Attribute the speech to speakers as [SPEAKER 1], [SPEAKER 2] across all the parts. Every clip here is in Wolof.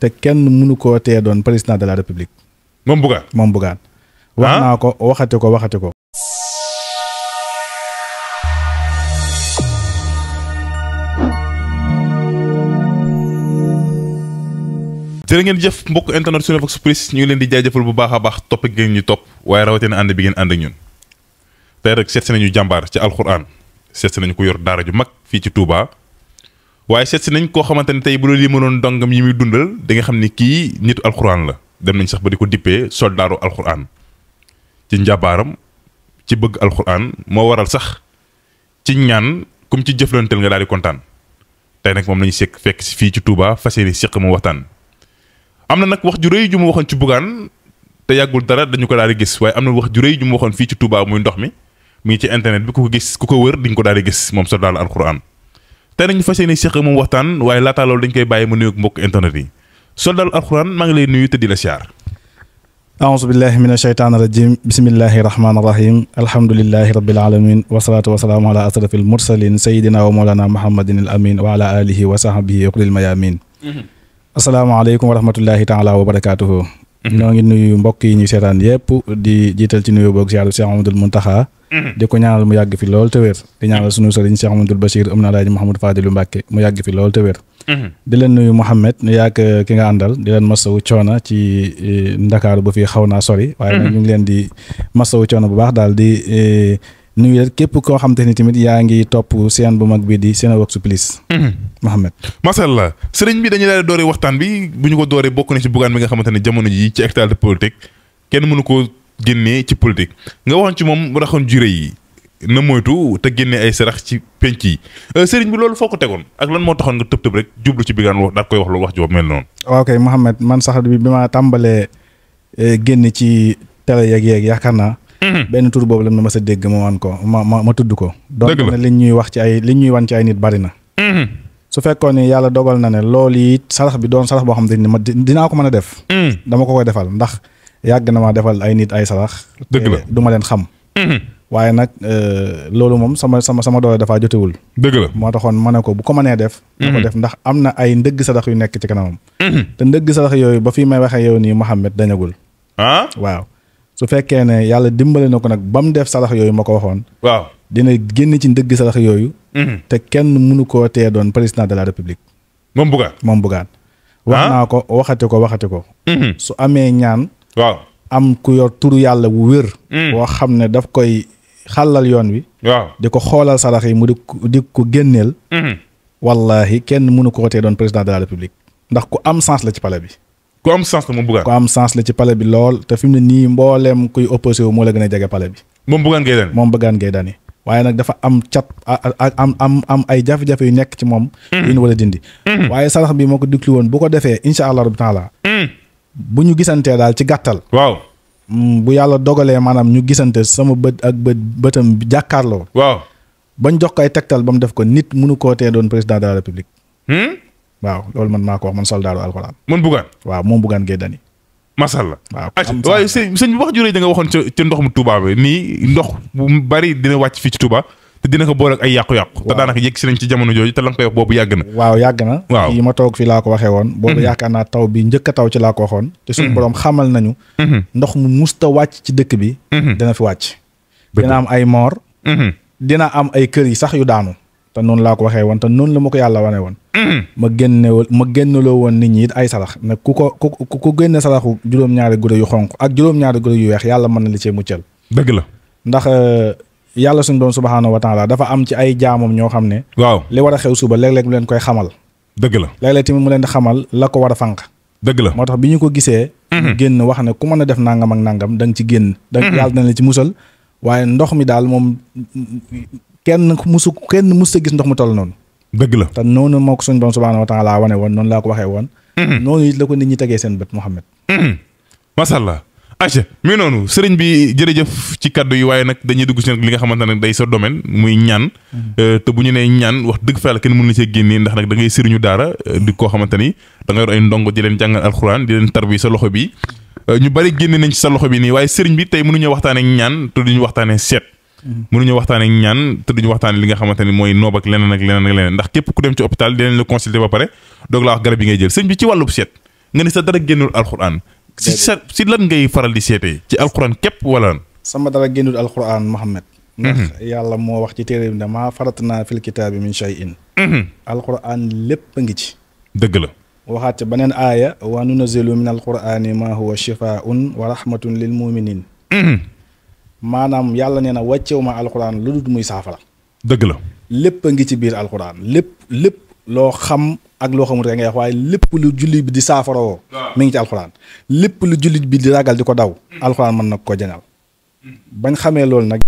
[SPEAKER 1] te kenn mënu koo tee doon président de la république.
[SPEAKER 2] moom Bougane
[SPEAKER 1] moom Bougane. wax naa ko waxati ko.
[SPEAKER 2] jërë ngeen jëf mbokk internet Cinevox Plus ñu ngi leen di jaajëfal bu baax a baax topp ngeen ñu topp waaye rawatina ànd bi ngeen ànd ak ñun tey rek seet si nañu jàmbaar ci alxuraan seet si nañu ko yor daara ju mag fii ci Touba waaye seet si nañ koo xamante ne tey bu loolu yi mënoon dongam yi muy dundal di nga xam ni kii nitu alxuraan la dem nañ sax ba di ko dippee soldaaru alxuraan ci njàmbaaram ci bëgg alxuraan moo waral sax ci ñaan kum ci jëflanteel nga daal di kontaan tey nag moom lañu sekk fekk si fii ci Touba fas yéene seq mu waxtaan. am na nag wax ju rëy ju mu waxoon ci Bougane te yàggul dara dañu ko daal di gis waaye am na wax ju rëy ju mu waxoon fii ci Touba muy ndox mi mu ngi ci internet bi ku ko gis ku ko wër di nga ko daal di gis moom soldaaru alxuraan tey nañu fas yéene seq moom waxtaan waaye laataa loolu dañ koy bàyyi mu nuyoog mbokk internet yi soldaaru alxuraan maa ngi lay nuyu te di la siyaar.
[SPEAKER 1] aouzu billahi min ashaytaani rajim bismillahi rahmaani rahim alhamdulillahi rabbil alamin wasalaatu wasalaamu ala asrafil mursalin sayidina wa mawlana muhammadin al amin wa ala alihi wa sahbihi qulil mayamin asalaamaaleykum wa rahmatullahi taala wa barakaatuhu. ñoo ngi nuyu mbokk yi ñu seetaan yëpp di jiital ci nuyu boog ziaru Cheikh Amadou Muntaxa di ko ñaanal mu yàgg fi lool te wér di ñaanal sunu sëriñ Cheikh Amadou Bachir am na alaaji Mouhamadou Fadilu Mbàkke mu yàgg fi lool te wér di leen nuyu Mouhamed nu yàgg ki nga àndal di leen masawu coono ci Ndakaaru ba fii xaw naa sori waaye nag ñu ngi leen di masawu coono bu baax daal di nuyu képp koo xam te ni tamit yaa ngi topp seen bu mag bi di Cinevox Plus. Mouhamed.
[SPEAKER 2] macha allah sëriñ bi dañuy daal di doore waxtaan bi bu ñu ko dooree bokk na ci Bougane bi nga xamante ne jamono ji ci actualité politique kenn mënu koo génnee ci politique nga waxoon ci moom raxoon juré yi na moytu te génnee ay sarax ci penc yi sëriñ bi loolu foo ko tegoon ak lan moo taxoon nga tëb rek jublu ci Bougane wax daal koy wax lu wax joob mel noonu.
[SPEAKER 1] ok Mouhamed man sax bi ma tàmbalee génn ci télé yeeg yaakaar naa. benn tur boobu la ma mës a dégg ma wan ko ma tudd ko.
[SPEAKER 2] dëgg la
[SPEAKER 1] donc liñ ñuy wax ci liñ ñuy wan ci ay nit bari na. su fekkoon ni yàlla dogal na ne loolu it sarax bi doon sarax boo xam te ni ma dinaa ko mën a def. dama ko koy defal ndax yàgg na ma defal ay nit ay sarax.
[SPEAKER 2] dëgg la
[SPEAKER 1] du ma leen xam. waaye nag loolu moom sama doole dafaa jotewul.
[SPEAKER 2] dëgg la
[SPEAKER 1] moo taxoon ma ne ko bu ko mënee def. na ko def ndax am na ay ndëgg sarax yu nekk ci kanamam. te ndëgg sarax yooyu ba fii may waxee yow nii Mouhamed dañagul. waaw. su fekkee ne yàlla dimbale na ko nag ba mu def sarax yooyu ma ko waxoon.
[SPEAKER 2] waaw
[SPEAKER 1] dina génn ci ndëgg sarax yooyu. te kenn mënu koo tee doon président de la république.
[SPEAKER 2] moom Bougane.
[SPEAKER 1] wax naa ko waxati ko. su amee ñaan.
[SPEAKER 2] waaw
[SPEAKER 1] am ku yor turu yàlla wu wér. boo xam ne daf koy xàllal yoon wi.
[SPEAKER 2] waaw
[SPEAKER 1] di ko xoolal sarax yi mu di ko génneel. wallahi kenn mënu koo tee doon président de la république. ndax ku am sens la ci palais bi.
[SPEAKER 2] ku am sens la moom Bougane.
[SPEAKER 1] ku am sens la ci palais bi lool te fi mu ne nii mbooleem kuy opposé wu moo la gën a jege palais bi.
[SPEAKER 2] moom Bougane Gueye Dany.
[SPEAKER 1] waaye nag dafa am cat am ay jafe-jafe yu nekk ci moom. yu ñu war a dindi. waaye sarax bi moo ko diklu woon bu ko defee incha allah rabbi taala bu ñu gisantee daal ci gàttal.
[SPEAKER 2] waaw.
[SPEAKER 1] bu yàlla dogalee maanaam ñu gisante sama bët ak bëtam jàkkaarloo.
[SPEAKER 2] waaw.
[SPEAKER 1] bañ jox ko ay tegtal ba mu def ko nit mënu koo tee doon président de la république. waaw loolu man maa ko wax man soldaaru alxuraan.
[SPEAKER 2] man Bougane.
[SPEAKER 1] waaw moom Bougane Gueye Dany.
[SPEAKER 2] macha allah.
[SPEAKER 1] waaw
[SPEAKER 2] waaye sëñ bi wax ju rëy da nga waxoon ca ndox mu Touba bi nii ndox bu bari dina wàcc fii ci Touba te dina ko boole ak ay yàqu-yàqu. te daanaka yegg si nañ ci jamono jooju te la nga koy wax boobu yàgg na.
[SPEAKER 1] waaw yàgg na.
[SPEAKER 2] waaw
[SPEAKER 1] fii ma toog fii laa ko waxee woon. boobu yaakaar naa taw bi njëkk a taw ci laa ko waxoon. te suñu borom xamal nañu. ndox mu musta wàcc ci dëkk bi. dina fi wàcc. dina am ay moor. dina am ay kër yi sax yu daanu. te noonu laa ko waxee woon te noonu la ma ko yàlla wane woon. ma génneloo woon nit ñi it ay sarax ne ku génne saraxu juróom-ñaari guro yu xonq ak juróom-ñaari guro yu weex yàlla mën na li cee muccal.
[SPEAKER 2] dëgg la
[SPEAKER 1] ndax yàlla suñu doon subhaanahu wa taala dafa am ci ay jaamam ñoo xam ne.
[SPEAKER 2] waaw
[SPEAKER 1] li war a xew suba léeg-léeg mu leen koy xamal.
[SPEAKER 2] dëgg la
[SPEAKER 1] léeg-léeg tamit mu leen di xamal la ko war a fànq.
[SPEAKER 2] dëgg la
[SPEAKER 1] moo tax bi ñu ko gisee. génn wax ne ku mën a def nangam ak nangam da nga ci génn. yàlla dina la ci musal waaye ndox mi daal moom. kenn mus a gis ndox mu toll noonu.
[SPEAKER 2] dëgg la
[SPEAKER 1] te noonu moo ko suñu doon subhaanahu wa taala wane woon noonu laa ko waxee woon. noonu it la ko nit ñi tegee seen bët Mouhamed.
[SPEAKER 2] macha allah. aca mi noonu sëriñ bi jërëjëf ci kaddu yi waaye nag dañuy dugg ci nag li nga xamante ne day sa domaine muy ñaan. te bu ñu nee ñaan wax dëgg fa yàlla kenn mën na cee génnee ndax nag da ngay sëriñu daara di koo xamante ni da nga yor ay ndongo di leen jàngal alxuraan di leen tarbi sa loxo bi ñu bari génne nañ ci sa loxo bi nii waaye sëriñ bi tey mënuñoo waxtaanee ñaan te duñu waxtaanee seet. mënuñu waxtaanee ñaan te duñu waxtaanee li nga xamante ni mooy noob ak leneen ak leneen ak leneen ndax képp ku dem ci hôpital dinañ la consulter ba pare doog la wax garab yi ngay jël sëñ bi ci wàllub seet nga ni sa dara génnul alxuraan. si lan ngay faral di seetee ci alxuraan képp wala.
[SPEAKER 1] sama dara génnul alxuraan Muhammad. ndax yàlla moo wax ci téere bi ne maa faratnaa fil kitaabi min shay'in. alxuraan lépp a ngi ci.
[SPEAKER 2] dëgg la.
[SPEAKER 1] waxaat ci beneen aaya wa nunazzilu min alqur'ani ma huwa shifaa'un wa rahmatun lil muminin maanaam yàlla nee na wàccew ma alquran lu dul muy saafara.
[SPEAKER 2] dëgg la.
[SPEAKER 1] lépp a ngi ci biir alquran lépp loo xam ak loo xamul rek ngay wax waaye lépp lu jullit bi di saafarawoo mi ngi ci alquran lépp lu jullit bi di ragal di ko daw alquran mën na ko jañal bañ xamee loolu nag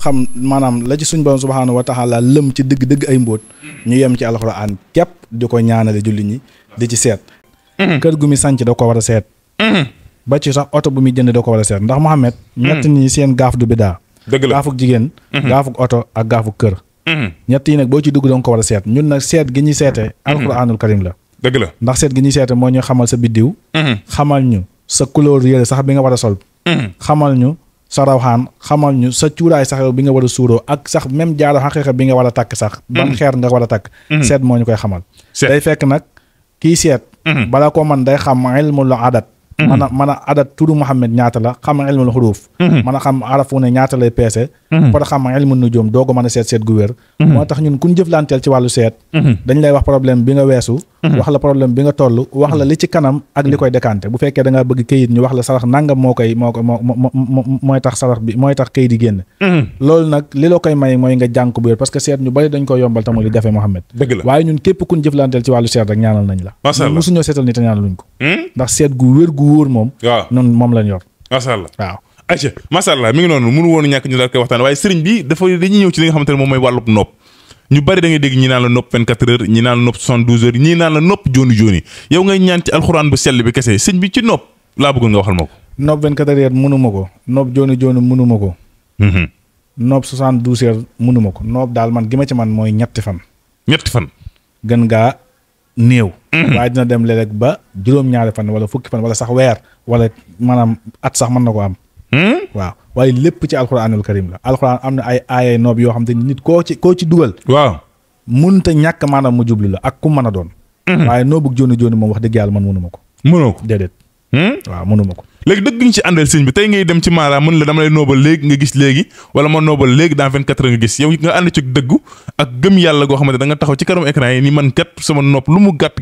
[SPEAKER 1] xam maanaam la ci suñ borom subhaanahu wa taala lëm ci dëgg-dëgg ay mbóot ñu yem ci alxuraan képp di ko ñaanale julli ñi di ci seet kër gu muy sànc da ko war a seet ba ci sax oto bu muy jënd da ko war a seet ndax Mohamed ñett ñi seen gaaf du bidaa
[SPEAKER 2] dëgg la
[SPEAKER 1] gaafuk jigéen gaafuk oto ak gaafuk kër ñett yi nag boo ci dugg da nga ko war a seet ñun nag seet gi ñuy seete alxuraanul karim la
[SPEAKER 2] dëgg la ndax
[SPEAKER 1] seet gi ñuy seete moo ñu xamal sa biddiw xamal ñu sa couleur yére sax bi nga war a sol xamal ñu sa rawxaan xamal ñu sa cuuraay sax bi nga war a suuroo ak sax même jaaro xaqiiqa bi nga war a takk sax ban xeer nga war a takk seet moo ñu koy xamal day fekk nag kii seet bala ko man day xam ilmul adat man a adat turu Muhammad ñaata la xam ilmul xuruuf man a xam arafu ne ñaata lay peese pour xam ilmu nujum doo ko mën a seet gu wér moo tax ñun kuñ jëflanteel ci wàllu seet dañ lay wax problème bi nga weesu wax la problème bi nga toll wax la li ci kanam ak li koy décanté bu fekkee da ngaa bëgg këyit ñu wax la sarax nangam mooy tax sarax bi mooy tax këyit yi génn loolu nag li la koy may mooy nga jàng ko bu wér parce que seet ñu bari dañ ko yombal tamu li jafe Muhammad
[SPEAKER 2] dëgg la
[SPEAKER 1] waaye ñun képp kuñ jëflanteel ci wàllu seet rek ñaanal nañ la musuñoo seetal ni te ñaanaluñ ko ndax seet gu wér gu wóor moom
[SPEAKER 2] waaw
[SPEAKER 1] noonu moom lañ yor
[SPEAKER 2] macha allah
[SPEAKER 1] waaw
[SPEAKER 2] aca macha allah mi ngi noonu mënu woonu ñàkk ñu daal koy waxtaan waaye sëriñ bi dañuy ñëw ci li nga xamante ne moom mooy wàllub nopp ñu bari da ngay dégg ñi naan la nopp 24 heures ñi naan la nopp 72 heures ñi naan la nopp jooni jooni yow ngay ñaan ci alxuraan bu sell bi kese sëñ bi ci nopp laa bëggoon nga waxal ma ko
[SPEAKER 1] nopp 24 heures mënuma ko nopp jooni jooni mënuma ko nopp 72 heures mënuma ko nopp daal man gi ma ci man mooy ñetti fan gën ngaa néew waaye dina dem léeg-léeg ba juróom-ñaari fan wala fukki fan wala sax weer wala maanaam at sax mën na ko am waaw waaye lépp ci alxuraanul karim la alxuraan am na ay aaya noob yoo xam te nit koo ci dugal
[SPEAKER 2] waaw
[SPEAKER 1] mënta ñàkk maanaam mu jublu la ak ku mën a doon waaye noobug jooni jooni moom wax dëgg yàlla man mënuma ko
[SPEAKER 2] mënoo ko
[SPEAKER 1] déedéet waaw mënuma ko
[SPEAKER 2] léegi dëgg ñu ci àndal sëñ bi tey ngay dem ci maanaam mën la dama lay noobal léegi nga gis léegi wala ma noobal léegi dans 24 heures nga gis yow nga ànd ci dëggu ak gëm yàlla goo xamante da nga taxaw ci kanam écran yi ni man kat sama nopp lu mu gàtt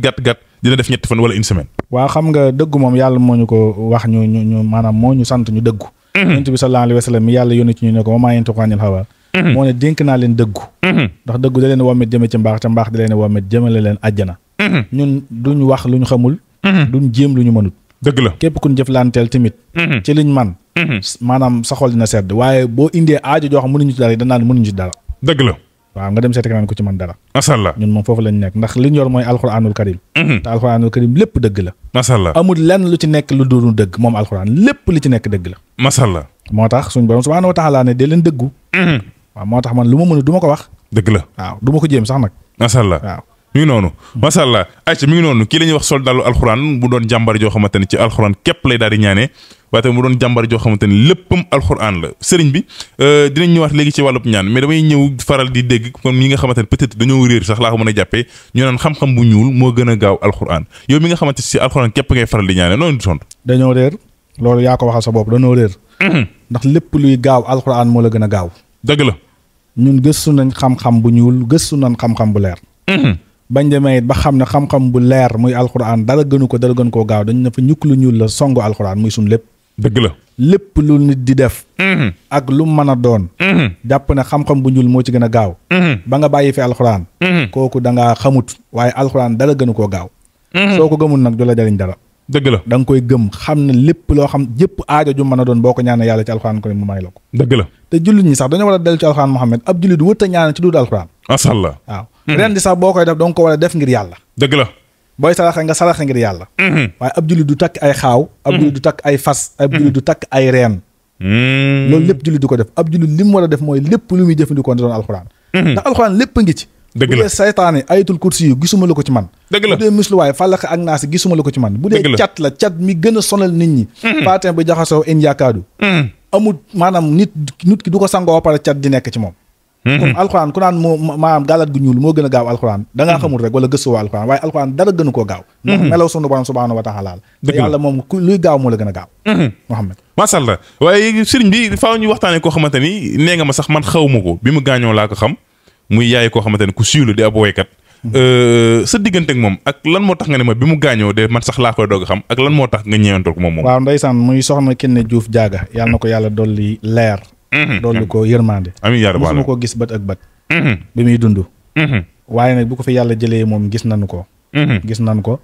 [SPEAKER 2] dina def ñetti fan wala une semaine
[SPEAKER 1] waaw xam nga dëggu moom yàlla moo ñu ko wax ñu maanaam moo ñu sant ñu dëggu yonent bi sallallahu alayhi wa sallam mi yàlla yónni ci ñu ne ko wa maa yantiqu anil hawaa moo ne dénk naa leen dëggu ndax dëggu da leen wommet jëme ci mbaax te mbaax da leen wommet jëmale leen àjjana ñun duñ wax lu ñu xamul duñ jéem lu ñu mënut
[SPEAKER 2] dëgg la
[SPEAKER 1] képp kun jëflanteel tamit ci liñ man maanaam sa xol dina sedd waaye boo indee aajo joo xam mënuñu ci dara danaan mënuñu ci dara
[SPEAKER 2] dëgg la
[SPEAKER 1] waaw nga dem seeti keneen ku ci mën dara
[SPEAKER 2] macha allah
[SPEAKER 1] ñun moom foofu lañ nekk ndax liñ yor mooy alxuraanul karim te alxuraanul karim lépp dëgg la
[SPEAKER 2] macha allah
[SPEAKER 1] amul lenn lu ci nekk lu dul dëgg moom alxuraan lépp li ci nekk dëgg la
[SPEAKER 2] macha allah
[SPEAKER 1] moo tax suñ borom subhaanahu wa taala ne dee leen dëggu waaw moo tax man lu ma mën du ma ko wax
[SPEAKER 2] dëgg la
[SPEAKER 1] waaw du ma ko jéem sax nag
[SPEAKER 2] macha allah
[SPEAKER 1] waaw
[SPEAKER 2] mi ngi noonu macha allah ayca mi ngi noonu kii la ñuy wax soldalu alxuraan bu doon jàmbar joo xamante ne ci alxuraan képp lay daal di ñaanee waaye tamit mu doon jàmbar joo xamante ne léppam alxuraan la sëriñ bi dinañ ñëwaat léegi ci wàllub ñaan mais damay ñëw faral di dégg comme ñi nga xamante ne peut-être dañoo réer sax laa ko mën a jàppee ñu naan xam-xam bu ñuul moo gën a gaaw alxuraan yow mi nga xamante si alxuraan képp ngay faral di ñaanee noonu di tontu
[SPEAKER 1] dañoo réer loolu yaa ko waxal sa bopp dañoo réer ndax lépp luy gaaw alxuraan moo la gën a gaaw
[SPEAKER 2] dëgg la
[SPEAKER 1] ñun gëstu nañ xam-xam bu ñuul gëstu nañ xam-xam bu leer bañ demee it ba xam ne xam-xam bu leer muy alxuraan dara gënu ko dara gën koo gaaw dañ ne fa ñukk lu ñuul la songu alxuraan muy suñ lépp
[SPEAKER 2] dëgg la
[SPEAKER 1] lépp lu nit di def ak lu mën a doon jàpp ne xam-xam bu ñuul moo ci gën a gaaw ba nga bàyyi fi alxuraan kooku da ngaa xamut waaye alxuraan dara gënu koo gaaw soo ko gëmul nag du la jariñ dara
[SPEAKER 2] dëgg la
[SPEAKER 1] da nga koy gëm xam ne lépp loo xam jëpp aajo ju mën a doon boo ko ñaanee yàlla ci alxuraan ko ne mu may la ko
[SPEAKER 2] dëgg la
[SPEAKER 1] te jullit ñi sax dañoo war a dellu ci alxuraan Muhammad ab jullit wërta ñaan ci dul alxuraan
[SPEAKER 2] macha allah
[SPEAKER 1] waaw ren di sax boo koy def danga ko war a def ngir yàlla
[SPEAKER 2] dëgg la
[SPEAKER 1] booy saraxe nga saraxe ngir yàlla waaye ab jullit du takk ay xaaw ab jullit du takk ay fas ab jullit du takk ay reen loolu lépp jullit du ko def ab jullit li mu war a def mooy lépp lu muy jëfandikoo doon alxuraan ndax alxuraan lépp a ngi ci
[SPEAKER 2] dëgg
[SPEAKER 1] bu
[SPEAKER 2] la
[SPEAKER 1] dee saytaane ayatul kursi yu gisuma la ko ci man
[SPEAKER 2] dëgg la
[SPEAKER 1] bu dee misluwaay fàllaxe ak naasi gisuma la ko ci man bu dee cat la cat mi gën a sonal nit ñi fatin bi jaxasoo in yaakaadu amul maanaam nit ki du ko sangoo ba pare cat di nekk ci moom comme alxuraan ku naan moo maanaam gàllat gu ñuul moo gën a gaaw alxuraan da ngaa xamul rek wala gëstuwoo alxuraan waaye alxuraan dara gënu koo gaaw ndax melaw sunu borom subhaanahu wa taala te yàlla moom luy gaaw moo la gën a gaaw Muhammad
[SPEAKER 2] macha allah waaye sëriñ bi faaw ñu waxtaanee koo xamante ni nee nga ma sax man xaw ma ko bi mu gaañoo laa ko xam muy yaay koo xamante ni ku siiw la di ab woykat sa diggante ak moom ak lan moo tax nga ne ma bi mu gaañoo de man sax laa koy doog a xam ak lan moo tax nga ñëwantal ko moom
[SPEAKER 1] waaw ndeysaan muy soxna Kiné Diouf Diaga yàlla na ko yàlla dolli leer dolli ko yërmande
[SPEAKER 2] amiin yaa rabbal
[SPEAKER 1] mosuma ko gis bët ak bët bi muy dund waaye nag bu ko fi yàlla jëlee moom gis nañu ko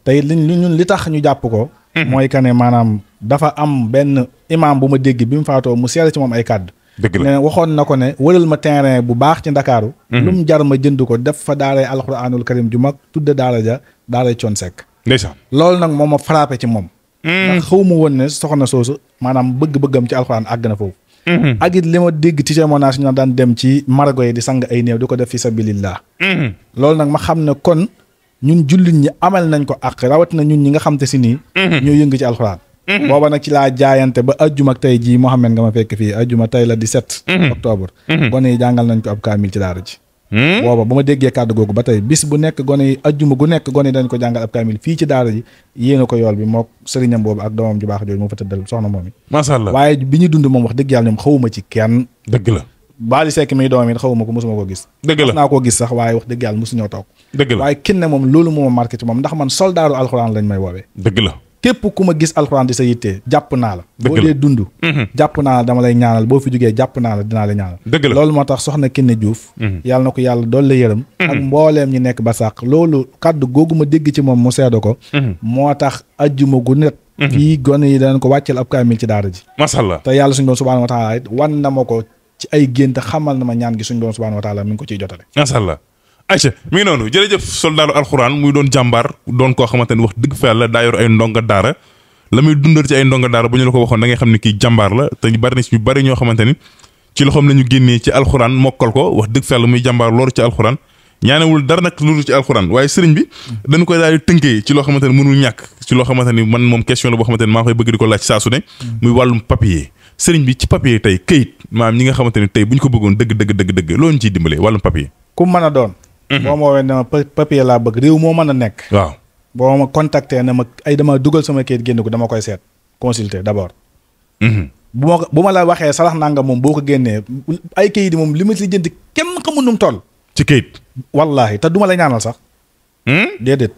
[SPEAKER 1] tey li tax ñu jàpp ko mooy que ne maanaam dafa am benn imam bu ma dégg bi mu faatoo mu seere ci moom ay kàddu
[SPEAKER 2] dëgg la
[SPEAKER 1] ne waxoon na ko ne wëral ma terrain bu baax ci Ndakaaru lu mu jar ma jënd ko def fa daaray alxuraanul karim ju mag tudde daara ja daaray Thione Seck
[SPEAKER 2] ndeysaan loolu
[SPEAKER 1] nag moom ma frappé ci moom ndax xaw ma woon ne soxna soosu maanaam bëgg-bëggam ci alxuraan àgg na foofu ak it li ma dégg ci témoignage ñu daan dem ci marago yi di sang ay néew di ko def fi sabilillah loolu nag ma xam ne kon ñun jullit ñi amal nañ ko ak rawatina ñun ñi nga xam te si nii ñoo yëngu ci alxuraan booba nag ci laa jaayante ba ajjuma ak tey jii Mouhamed nga ma fekk fii ajjuma tey la 17 octobre gone yi jàngal nañ ko ab kaamil ci daara ji booba ba ma déggee kàddu googu ba tey bis bu nekk gone yi ajjuma gu nekk gone yi dañ ko jàngal ab kaamil fii ci daara ji yéena ko yool bi moo sëriñam boobu ak doomam ju baax jooju moo fa tëddal soxna moom yi
[SPEAKER 2] masha Allah
[SPEAKER 1] waaye bi ñu dund moom wax dëgg yàlla ñoom xawuma ci kenn
[SPEAKER 2] dëgg la
[SPEAKER 1] Baali Seck mi doomam it xawuma ko mosuma ko gis
[SPEAKER 2] dëgg la
[SPEAKER 1] naa koo gis sax waaye wax dëgg yàlla mosuñoo toog
[SPEAKER 2] dëgg la
[SPEAKER 1] waaye Kiné moom loolu moo ma marqué ci moom ndax man soldaaru alxuraan lañ may woowee
[SPEAKER 2] dëgg la
[SPEAKER 1] képp ku ma gis alxuraan di sa yittee jàpp naa la boo dee dund jàpp naa la dama lay ñaanal boo fi jógee jàpp naa la dinaa la ñaanal
[SPEAKER 2] dëgg la
[SPEAKER 1] loolu moo tax soxna Kiné Diouf yàlla na ko yàlla dool la yërëm ak mbooleem ñi nekk ba sàq loolu kaddu googu ma dégg ci moom mu seedo ko moo tax ajjuma gu net fii gone yi danañ ko wàcceel ab kaamil ci daara ji
[SPEAKER 2] masha Allah
[SPEAKER 1] te yàlla suñu doon subhaanahu wa taala it wan na ma ko ci ay gént xamal na ma ñaan gi suñu doon subhaanahu wa taala mi ngi ko ciy jotale
[SPEAKER 2] masha Allah ayca mi ngi noonu jërëjëf soldaaru alxuraan muy doon jàmbaar doon koo xamante ni wax dëgg fa yàlla daa yor ay ndonga daara la muy dundal ci ay ndonga daara bu ñu la ko waxoon da ngay xam ne kii jàmbaar la te ñu bari na ñu bari ñoo xamante ni ci loxoom la ñu génnee ci alxuraan mokkal ko wax dëgg fa yàlla muy jàmbaar loolu ci alxuraan ñaanewul dara nag loolu ci alxuraan waaye sëriñ bi dañu koy daal di tënkee ci loo xamante ni mënul ñàkk ci loo xamante ni man moom question la boo xamante ni maa koy bëgg di ko laaj saa su ne muy wàllum papier sëriñ bi ci papier tey këyit maanaam ñi nga xamante ni tey bu ñu ko bëggoon dëgg loolu ñu ciy dimbalee wàllum papier
[SPEAKER 1] ku mën a doon boo ma woowee ne ma papier laa bëgg réew moo mën a nekk
[SPEAKER 2] waaw
[SPEAKER 1] boo ma contacté ne ma ay dama dugal sama kayit génn ko dama koy seet consulter d'abord bu ma la waxee salax nanga moom boo ko génnee ay kayit yi moom li ma si jënd kenn xamul nu mu toll
[SPEAKER 2] ci kayit
[SPEAKER 1] wallaahi te duma la ñaanal sax déedéet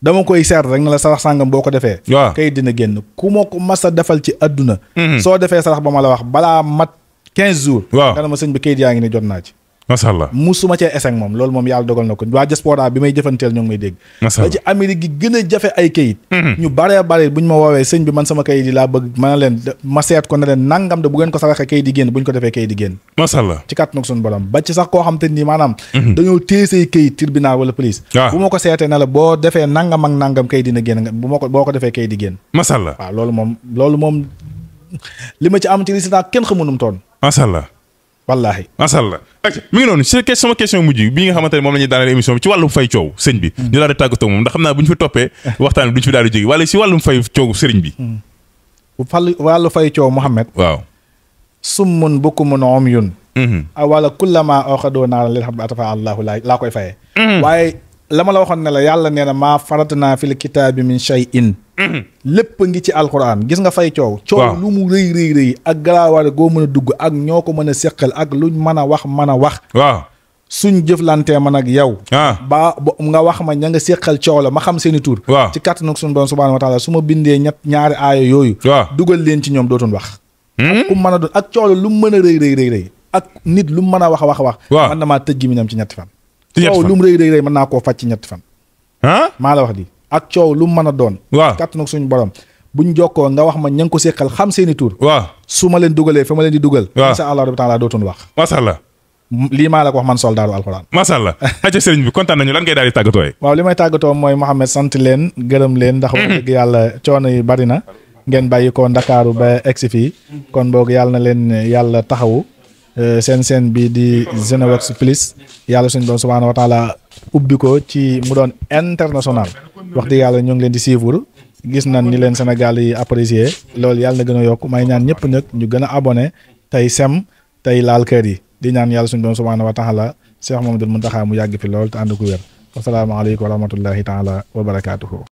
[SPEAKER 1] dama koy seet rek na la sarax sàngam boo ko defee
[SPEAKER 2] waaw
[SPEAKER 1] kayit dina génn ku ma ko mas a defal ci adduna soo defee sarax ba ma la wax balaa mat 15 jours
[SPEAKER 2] waaw
[SPEAKER 1] nga ne ma sëñ bi kayit yaa ngi ne jot naa ci
[SPEAKER 2] masha Allah
[SPEAKER 1] musuma cee eseng moom loolu moom yàlla dogal na ko waa diaspora bi may jëfanteel ñoo ngi may dégg ba ci Amérique gi gën a jafe ay kayit ñu baree bare bu ñu ma woowee sëñ bi man sama kayit yi laa bëgg ma ne leen ma seet ko ne leen nangam de bu ngeen ko saraxee kayit yi génn bu ñu ko defee kayit yi génn
[SPEAKER 2] masha Allah ci
[SPEAKER 1] kat nag suñu borom ba ci sax koo xam te nii maanaam dañoo téesee kayit tribunal wala police bu ma ko seetee ne la boo defee nangam ak nangam kayit dina génn boo ko defee kayit yi génn
[SPEAKER 2] masha Allah
[SPEAKER 1] waaw loolu moom li ma ci am ci résultat kenn xamu nu mu toon
[SPEAKER 2] masha Allah
[SPEAKER 1] wallaahi
[SPEAKER 2] masha Allah mi ngi noonu sama question mujj bi nga xamante ne moom la ñuy daaneel émission bi ci wàllum fay coow sëñ bi ñu daal di tàggatoo moom ndax xam naa bu ñu fi toppee waxtaan bi duñu fi daal di jóge wala si wàllum fay coow sëriñ bi
[SPEAKER 1] wàllu fay coow Mouhamed
[SPEAKER 2] waaw
[SPEAKER 1] summun bukkumun umyun wala kullama oxadoo naa lil xam bi atafa allahu laa koy fayee waaye la ma la waxoon ne la yàlla nee na maa faratnaa fil kitaabi min shay'in lépp ngi ci alxuraan gis nga fay coow lu mu rëy ak garaawaale goo mën a dugg ak ñoo ko mën a séqal ak luñ mën a wax
[SPEAKER 2] waaw
[SPEAKER 1] suñ jëflantee man ak yow ba nga wax ma ña nga séqal coow la ma xam seeni tur ci kàttanu suñu doon subhaanahu wa taala su ma bindee ñaari aaya yooyu dugal leen ci ñoom dootuñ wax ak ku mën a doon ak coow la lu mu mën a rëy ak nit lu mu mën a wax mën na maa tëj gi mi ñam ci ñetti fan coow lu mu rëy mën naa koo faj ci ñetti fan maa la wax di ak coow lu mu mën a doon kàtt nag suñu borom buñ jokkoo nga wax ma ña ngi ko séqal xam seeni tur su ma leen dugalee fa ma leen di dugal insha allah rabbi taala dootuñ wax
[SPEAKER 2] masha Allah
[SPEAKER 1] lii maa la ko wax man soldaaru alxuraan
[SPEAKER 2] masha Allah aca sëriñ bi kontaan nañu lan ngay daal di tàggatoo
[SPEAKER 1] waaw li may tàggatoo mooy Mouhamed sant leen gërëm leen ndax wax dëgg yàlla coono yi bari na ngeen bàyyi ko Ndakaaru ba egsi fii kon boog yàlla na leen yàlla taxawu seen bi di Genewex Plus yàlla suñu doon subhaanahu wa taala ubbi ko ci mu doon international wax dëgg yàlla ñoo ngi leen di suivre gis nañ ni leen Sénégal yi apprécier loolu yàlla na gën a yokk may ñaan ñëpp nag ñu gën a abonné tey sem tey laal kër yi di ñaan yàlla suñu borom subhaanahu wa taala Cheikh Mamadou Mountakha mu yàgg fi lool te ànd ko wér. Wasalaamaaleykum wa rahmatullahi taala wa barakaatuhu.